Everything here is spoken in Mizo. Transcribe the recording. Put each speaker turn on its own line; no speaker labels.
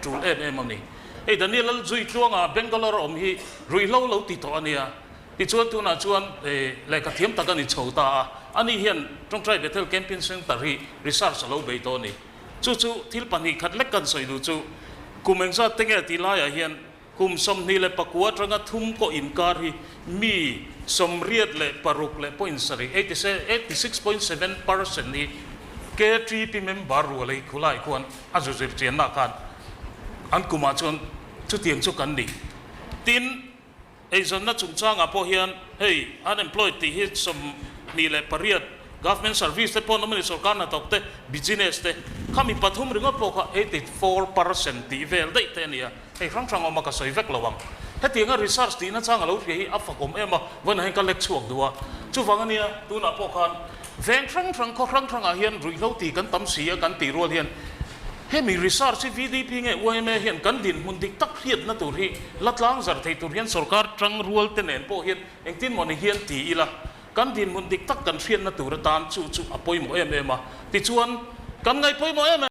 tul em em a ni. Hei Daniel Lalzuitluanga Bangalore a awm hi ruihhlo lo ti tawh a nia. Tichuan tunah chuan lehkha thiam tak a ni chho ta a, ani hian Tawngtai Bethel Camping Centre hi research a lo bei tawh a ni. Chu chu thil 2 khat lek kan sawi duh chu kum engzat te nge tih laiah hian kum 29 atanga 3 pawh inkar hi mi 86.7, 86.7%, hi KTP member rual hi khulai khuan a zu zir chianna khan an kumah chuan chutiang chu kan ni. Tin, Eizawnna chungchangah pawh hian hei unemployed tih hi 28, government service te pawh an awm a ni, sorkar hnathawk te, business te, khami pathum ringawt pawh kha 84% tih vel daih te a ni a, hei hrang hrang awm a ka sawi vek lo ang. Hetianga research tihna chang a lo hria hi a fakawm em a, vawiinah hian ka lek chhuak duh a, chuvang a nia tunah pawh khan veng hrang hrang khaw hrang hrangah hian ruihhlo ti kan tam si a kan tih rual hian Hemi research hi VDP nge yma hian kan dinhmun dik tak hriatna tur hi la tlang zar thei tur hian sorkar tang rual te nen pawh hian engtin mawni hian ti ila kan dinhmun dik tak kan hriatna tur atan chu chu a pawimawh em em a. Tichuan, kan ngaih pawimawh em em.